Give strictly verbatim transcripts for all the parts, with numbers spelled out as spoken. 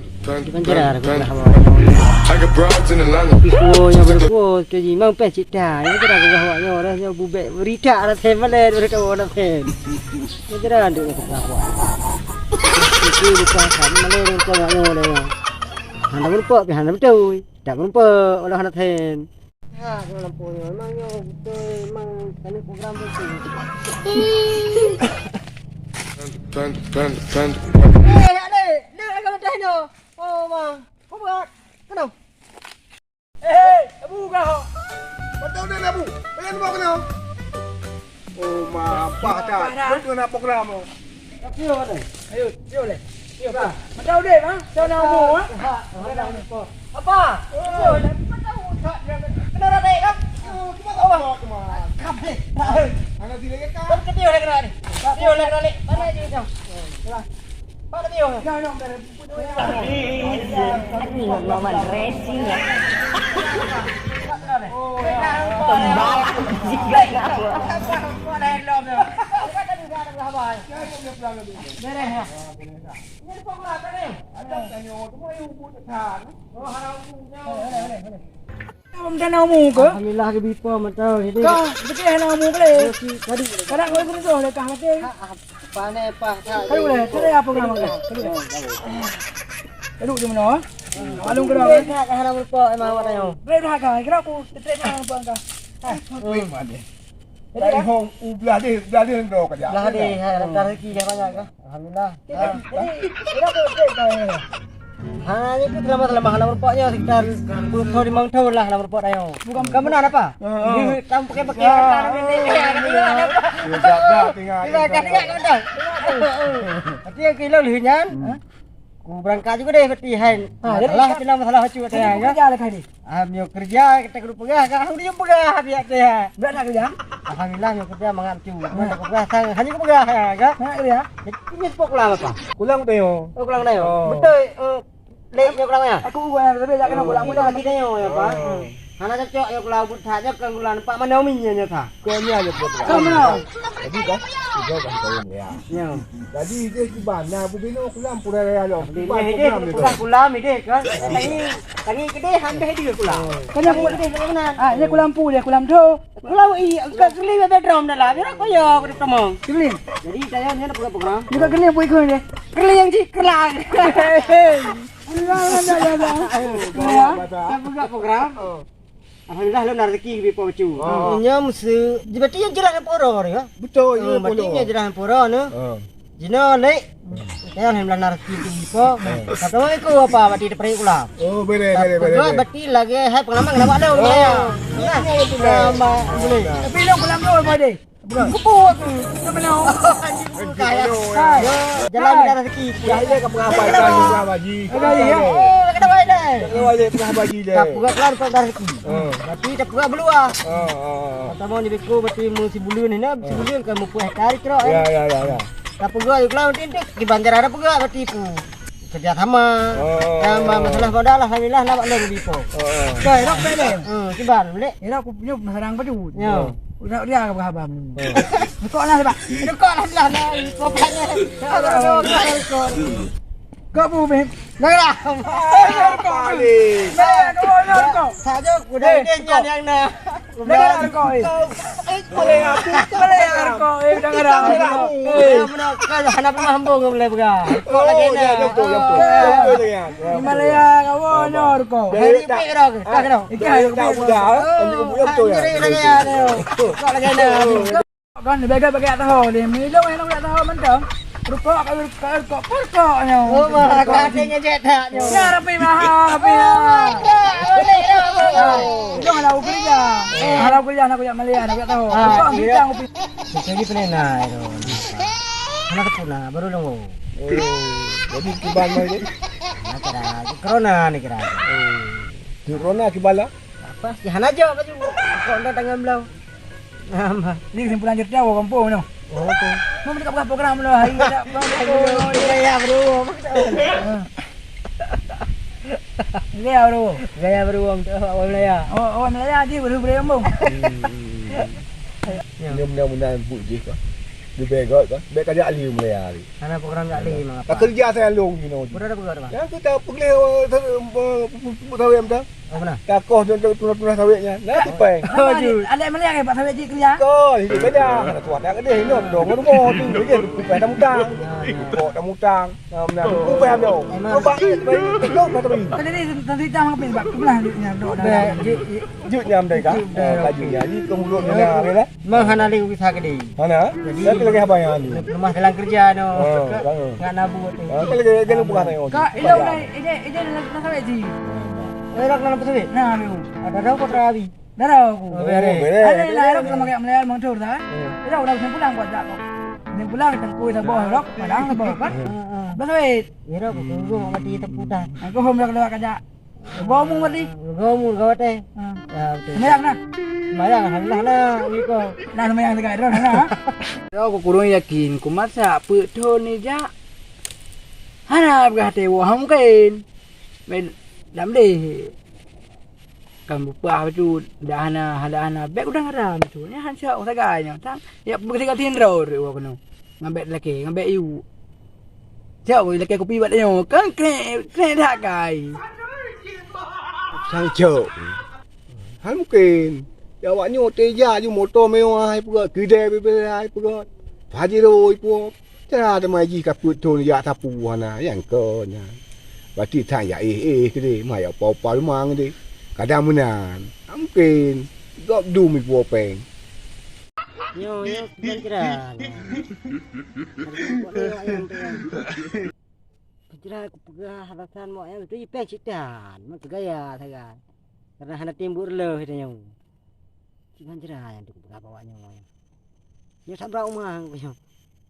Di Banjarah aku pernah bawa. Pikuo nyang berkuo ke jimang peh cita. Nyang kira gagah awak nyoe dah nyoe bubek berita dah tem balen berita dah tem. Nyang kira ndeuk nyang pernah bawa. Itu bukan kan malu berkuo awak nyoe dah. Hana berkuo pih hana betul. Tak berkuo olah dah tem. Ha, dalam punya memang nyoe betul memang kami program betul. Panda, panda, panda, panda. Eh, adik, nak kau dah nyoe. Oh, ma. Kau buat. Kenapa? Eh, Abu kau. Betul dia Abu. Pengen buat kenapa? Oh, ma, apa dah? Betul nak program tu. Ayo, ayo, ayo leh. Ayo. Macam udah, ha? Macam nak umur, ha? Apa? Kena ratik, kan? Cuma tak apa. Anak sini kan? Kau ketiup lagi kena ni. Tiup lagi kena ni. Mana je macam? Pak, tiup. Apa rencana umu ke? Alhamdulillah, ke bipo mantau. Jadi, kah beutih hana umu boleh. Tadi. Kadang kau kena tu lekah mati. Pane pah tak. Kalau boleh, cari apa nama kau? Kalau boleh. Duduk di mana? Maklum kena. Boleh tak hana melupa emang awak tanya. Boleh dah kau. Kira aku straight hana melupa kau. Jadi, dari hong u belah deh, belah deh dah kerja. Belah deh, ha, rezeki dah banyak kah? Alhamdulillah. Jadi, jadi, jadi apa update kau ni? Ha, ni pun selama-selama hana merupak nyoe sekitar sepuluh tahun, lima tahun lah hana merupak dah nyoe. Bukan, bukan benar apa? Ha, ha. Dia tak pakai-pakai. Ha, ha. Dia dah, dah, dah, tinggal, tinggal, tinggal, tinggal, tinggal. Tapi yang kilo lheuh nyan, ha? Ku berangkat juga deh, berarti hai. Ha, jadi masalah, pina masalah bacut saya, ya. Kerja lah tadi. Ah, meunyoe keureuja, kita kudu peugah, ka hana peugah pihak teuh. Brat nak keureuja? Alhamdulillah, meunyoe keureuja mangat cu. Cuma tak peugah sang, hanya kupeugah, ya, ka? Nak keureuja? Jadi, ini sepok kulang apa? Kulang teuh. Oh, kulang teuh. Oh. Betul, eh, lek nyoe kulang, ya? Aku urang, tapi tak kena kulang. Aku lagi teuh, ya, Pak. Oh. Hana cocok, ya, kulang, but hanya kulang, kulang. Nampak mana umi, ya, nyata. Kau ni ada program. Kau mana? Jadi, kan? Tiga kan kau ni, ya. Ya. Jadi, dia kiban, nah, bubino kulang, pura raya, lo. Kiban, dia, dia, program dia. Kulang, kulang, dia, kan? Tadi, Tangi keudeh, han beh deuh kulam. Oh. Tangi keudeh, kulam nan. Ah, ya kulam pu, ya kulam tho. Kulam i, engka keuli bebe drom dalam. Ya, kau ya, aku tamong. Keuli. Jadi, saya ni ada program. Juga keuli apa ikut ni? Keuli yang cik kelang. Hei, hei. Keuli yang ada, ada, ada. Ya. Saya buka program. Oh. Alhamdulillah, lôn na rezeki geubri Po Bacut. Oh. Nyoe meuseu, berarti nyoe jeurah poro ni, ya? Betul, oh, berarti nyoe jeurah poro ni. Oh. Jinoe lé. Nyan alhamdulillah na rezeki tu ipo. Kata mai ku apa bati teuperi ulam. Oh, boleh, boleh, boleh, boleh. Berarti lagi hai pengalaman kena buat dong. Oh. Nah, sama boleh. Tapi lo pulang dulu, Pak Dek. Kupu aku. Nama lo? Anjing kaya. Hai. Jalan ada rezeki. Ya, iya, ke pengabai kan, pengabai. Ada, iya. Oh, kena baik deh. Kena baik, pengabai deh. Tak buat keluar kau dah rezeki. Oh. Tapi tak buat belua. Oh, oh, oh. Kata mau ni beko berarti mu si bulan ni, si bulan kan mu puas kari kira. Ya, ya, ya, ya. Tapeugah yue keulang tintik, di Banjar ada peugah berarti pu. Kerja sama. Oh. Sama masalah modal, alhamdulillah, nampak lom di po. Oh, oh. Kau, irok bek leh. Hmm, kiban, lek. Irok ku punya penasaran padu. Ya. Udah dia ke berhabam ni. Oh. Dekok lah sebab. Dekok lah sebelah ni. Kopaknya. Kau bu, Beb. Dah lah. Paling. Nah, kau nak kau. Saja udah ini yang nak. Dah lah kau. Eh, boleh aku. Boleh aku. Eh, udah ngarang. Eh, mana kau hana pernah hambung kau boleh pegang. Kau lagi nak. Betul, betul. Betul, betul. Himalaya kau nyor kau. Dari pek dah. Tak kena. Ikan tak udah. Nanti kau buka betul ya. Kau lagi nak. Kan bagi-bagi tahu dia. Minum yang nak tahu mantap. Rukok, rukok, rukok, rukoknya. Oh, mah, katanya cek tak nyoe. Ya, Rabbi, mahal, Rabbi, mahal. Boleh dah. Ah, itu malah kerja. Eh, harap kerja, anak kerja Malaysia, anak kerja tahu. Ah, rukok, iya. Bintang, kopi. Jadi pernah itu. Anak tu pernah, baru dong. Oh, jadi kiban mah ni? Nah, kira, corona ni kira. Oh, corona kiban lah? Apa? Ya, hana jawab baju. Kok dah tangan belau. Nama? Ni kesimpulan cerita orang kampung tu. Oh, tu. Mau dekat program tu hari ni tak. Gaya bro. Gaya bro. Gaya bro, orang tu, orang Malaya. Oh, orang Malaya dia baru boleh kampung. Hmm, hmm, hmm. Ya. Mudah-mudahan but je kah. Leubeh göt kan? Bèk ka jak lé mulai hari. Hana program jak lé, Mang Apa. Ka keureuja saya lôn jinoe. Udah ada peugah, Bang? Nyang kita peugléh, eh, sa-, eh, sawét mantong. Oh, beuna? Takoh tunah-tunah sawét nyan. Nah, tupèng. Oh, jeuet. Alek melihat ke, Pak Sawét jih keureuja? Kon, hidup beda. Hana tuan tak keudéh, ingat dong rumoh tu. Jadi, tupèng tamutang. Kok tamutang. Nah, beuna. Tupèng ambil. Emang. Coba, eh, tupèng. Tupèng, tupèng. Kan jadi, tadi dah mampir, Bang. Kebelah dia punya, dok dah. Bèk, jeuet, jeuet. Jeuet nyam dai ka? Jeuet dai. Ah, laju nya. Ji kemudian ni dah, dah. Mang hana lé gisa keudéh. Hana? Jadi, saya lagi apa yang ni? Leumah dalam keureuja noh. Oh, kan. Ngat nabu tu. Ah, kan lagi, lagi lupa katanya. Kak, ilong dah, ide, ide dalam, dalam sawét ji. Eh, rak dalam sawét? Nah, memang. Ada dah putra abi. Dah dah aku. Oh, beres. Ada lah, rak dalam makai melihat motor dah. Hmm. Dah, udah pulang buat jak kok. Pulang tengku saboh rok, padang saboh kan. Hmm. Dalam sawét. Ya, rak, aku tunggu mati teputan. Aku hom rak lewat kajak. Gomu tadi. Gomu gawat eh. Ha. Ya, betul. Sembahyang nah. Sembahyang, alhamdulillah lah, iko. Nah, sembahyang dekat drone nah. Yo, aku kurang yakin, ku masak peuet thon ni jak. Hana peugah tewo, ha mungkin. Ben, dam deh. Kan bupah tu, dah hana, dah hana. Bek udang haram tu. Ni han syok sagai nyo. Tang, ya, beusih ganti droe, wa keno. Ngabek laki, ngabek yu. Siap weh lakèe kupi bak tanyoe, kan krek, krek that kai. Sang cok. Hal mungkin. Ya awak nyoe teujak ju moto mewah hai peugöt, keudè bebe hai peugöt. Pajero ipuo. Cara teuma jih ka peuet thon jak sapu hana, nyang kon nyan. Berarti sang jak éh-éh keudeh, ma jak upa-upa lumang keudeh. Kadang meunan. Hal mungkin. Gob dum ipuo péng. Nyoe, nyoe bukan cerah, nyoe. Bukan cerah kupeugah alasan mok nyan beutôi jipèng cit tan, meukeugaya sagai. Karena hana timbul reuloh tanyoe. Bukan cerah nyan tu kupeugah bak awak nyoe. Nyoe sabra uma nyoe.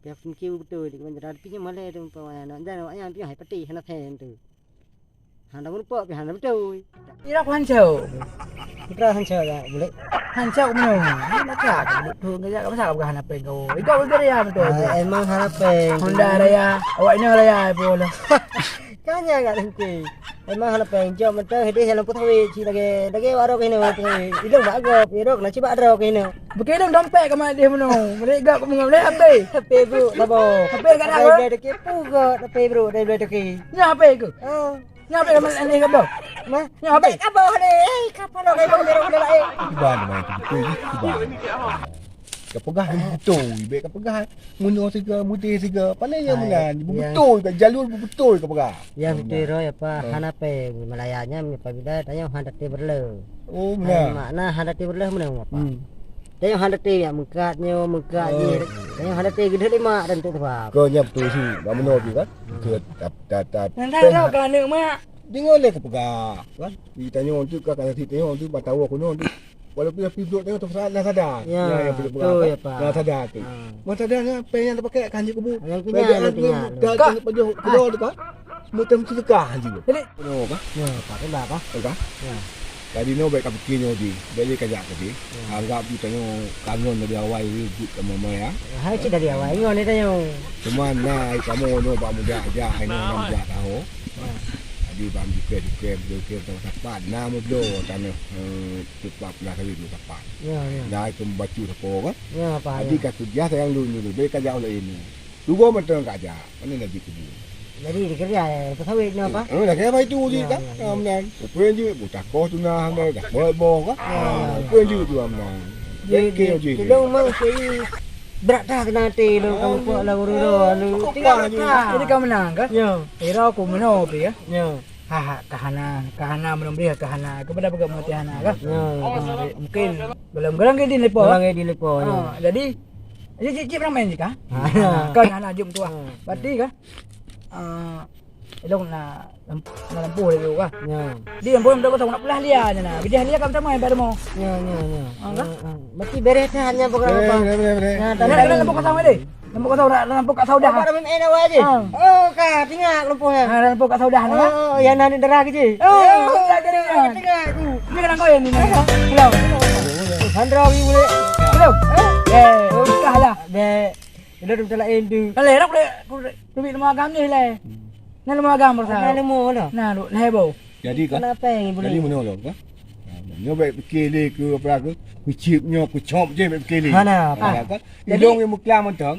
Pihak pemikir beutôi di bukan cerah, tapi nyoe malèe tu umpama nyan. Dan awak nyan pih hai pati hana sen tu. Hana meureumpok pih hana beutôi. Ira ku hanco. Putra hanco ya, boleh. Hanco meno. Ni macam tu, tu enggak jak masa bukan hana peng kau. Ikau betul ya betul. Ah, emang hana peng. Honda raya, awak ini raya pun. Kanya enggak lengke. Emang hana peng, jom mentang hidih dalam putawé, ci lagi, lagi warok ini putawé. Idong bak gop, idong nak ci bak drok ini. Bukit idong dompet ka mak deh meno. Mereka aku mengambil H P. H P bro, labo. H P kat apa? Dari beli deki pugot, H P bro, dari beli deki. Nya H P ke? Oh. Nyoe habéh lam, lam, lam, lam. Mah? Nyoe habéh. Bèk kaboh lé. Eh, kapal lo kaboh lé, lo, lo, eh. Kiban mai tu beutôi jih, kiban. Kapeugah beutôi, bèk kapeugah meunoe siga, mudé siga. Pandai nyang meunan, beutôi ka jalur beutôi kapeugah. Nyang beutôi roh ya, Pak. Hana peng Malaya nyan apabila tanyoe hana teubeureuloh. Oh, meunan. Makna hana teubeureuloh meunan, Pak. Hmm. Tanyoe hana teuh jak meukat nyoe, meukat jih. Tanyoe hana teuh geudeuk lé mak dan teuk teuba. Keu nyan beutôi su, bak meunoe pih kan? Keu tap, tap, tap. Nyan dah ka aneuk mak. Deungoe lé kupeugah, kan? Di tanyoe tu ka, ka sit tanyoe tu, bak tawoe keunoe tu. Walaupun pih brok tanyoe tu na sada. Ya, betul ya, Pak. Na sada tu. Na sada nyan, pèng nyang tapakèk kan jeuet keubu. Nyang keunyan tu. Ka pajoh keudroe tu kan? Meuteumeuseudekah jih. Jadi, nyoe kah? Nyoe, Pak, keuba kah? Kah? Ya. Jadi nyoe bèk kapike nyoe jih. Bèk lé kajak keudeh. Ya. Anggap jih tanyoe kangen dari awai jih buet kamoe ya. Hai cit dari awai ngon ni tanyoe. Cuman na ai kamoe nyoe bak mujak-jak ai nyoe na mujak tahu. Ya. Jadi bak jikèe-jikèe, jikèe tahu sapat na mubloe tanoh, eh, teupah pula kali tu sapat. Ya, ya. Na ai pembacu sapo kan? Ya, Pak. Jadi ka keujah sayang lôn nyoe, bèk kajak ulèe ini. Cuba mantong kajak. Mana lagi kubu? Jadi dikeureuja, eh, peusawét nyoe, Pak? Eh, lagèe apa itu jih, kan? Ya, ya. Meunan. Upén jih, butakoh tuna, dah boh-boh, kan? Ya, ya, ya. Upén jih dua meunan. Jadi, jadi, jadi, jadi, jadi, memang saya berat dah kena hati lu, kamu kuat lah, guru lu, lu. Cukup tinggal pah jih. Jadi kau menang, kan? Ya. Kira aku menang, Pi, ya? Ya. Ha, ha, kahana, kahana, belum dia kahana. Kepada pegang mati hana, kan? Ya, ya. Mungkin belum, belum ke di lepo. Belum ke di lepo, ya. Ha, jadi, jadi cik, cik pernah main jih, kan? Ha, ya. Kan anak jom tu, ah. Hmm. Berarti, kan? Ah, ilong na lamp-, na lampu lagi, kan? Ya. Di lampu, lampu kosong, nak pulang dia je, nah. Bijah dia kan sama, yang pada mau. Ya, ya, ya. Ah, kan? Ya, ya. Berarti beres dah hanya program apa? Beres, beres, beres. Nah, tadi kan lampu kosong tadi. Lampu kosong, lampu kat saudah. Apa nama main awak je? Ah. Oh, ka, tinggal lampu ya. Ah, lampu kat saudah, nah. Oh, yang nak darah ke je? Oh, ya, tinggal aku. Ini kan kau yang ni, nah. Hello. Sandra, you boleh. Hello. Eh, oh, kah lah. Dek. Udah, udah lain tu. Kalau rak boleh, aku boleh tubik lemah agam ni lah. Hmm. Nah, lemah agam, Bro. Nah, lemah lah. Nah, duk, nah, bau. Jadi, kan? Kenapa yang boleh? Jadi, mana, kan? Nyoe bèk pikir lé keu apa ke? Keucip nyoe, keucop je bèk pikir lé. Hana, apa? Hana, kan? Jadi, idong yang muklam mantong.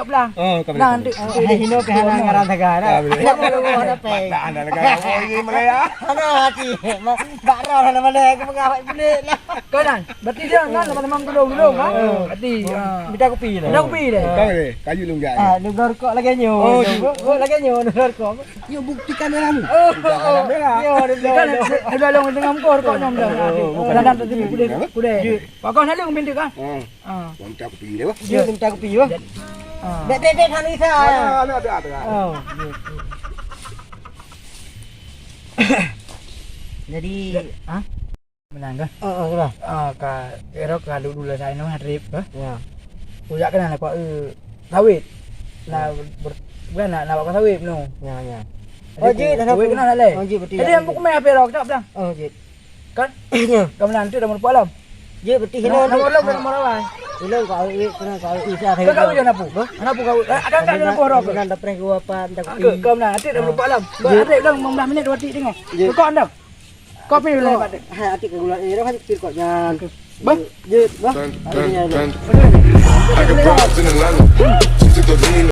tok pelang. Oh, ka boleh, Nah, ka nanti, boleh. nanti Hai, hino pih hana ngaran sagai, nah. Ah, boleh. Tidak boleh, boleh, boleh. Tahan dah, negara. Oh, ini Malaya. Hana hati. Ma-, bak roh hana boleh, aku mengawai boleh lah. Kau, Nan, berarti dia, Nan, lama-lama tolong dulu, ha? Oh. Berarti, ah. Minta kopi lah. Minta kopi deh. Kau boleh, kayu lunggai. Ah, dia belah rokok lagi nyo. Oh, Dia dia. buat, buat lagi nyo, dia belah rokok. Yuk buktikan dalam. Oh, Bukan oh. anak merah. Yo, dia Dia kan belah. dia, dia belah long tengah muka rokok nyom dah. Oh, bukan. Kadang tu dia kuda, kuda. Dia. Kau, kau nak lung pintu kan? Hmm. Ah. Minta kopi dia, bah. Dia minta kopi, bah. Ah. Dek, dek, dek, Hanisa. Ah, ada, ada, ada. Oh. Jadi, Ya. Ha? Menang kah? Ah, ah, sudah. Ah, ka, ero ka dulu lah saya nama trip, ha? Ya. Kujak kena nak kuat, eh, sawit. Nah, Ya. ber-, bukan nak, nak buat sawit, no. Ya, ya. Jadi Oh, jeuet, ku-, sawit kenal nak leh. Oh, jeuet, betul, Jadi ya, yang betul. buku main apa ero, tak bilang? Oh, jeuet. Kan? Ya. Kau menang tu dah merupakan alam. Jeuet, betul, Nah, hilang nama tu. Allah, Ah. nama Allah. Hilang kau awet, kena kau awet, Isa Kau tak hujan apa? Bah? Kenapa kau? Akan tak ada apa ero. Bukan dah pernah gua apa, minta Kau, kopi. kau menang, atik dah Ya. merupakan alam. Jeuet. Atik dah lima belas minit, dua atik tengok. Jeuet. Kau dah. Kopi boleh Kok, dapat. Hai, atik ke gula, eh, dah atik kok jangan. Bah? Jeuet, bah. Tan, Ayo, tan, ya, ya. tan. Aduh. I got broads in Atlanta. She took the lean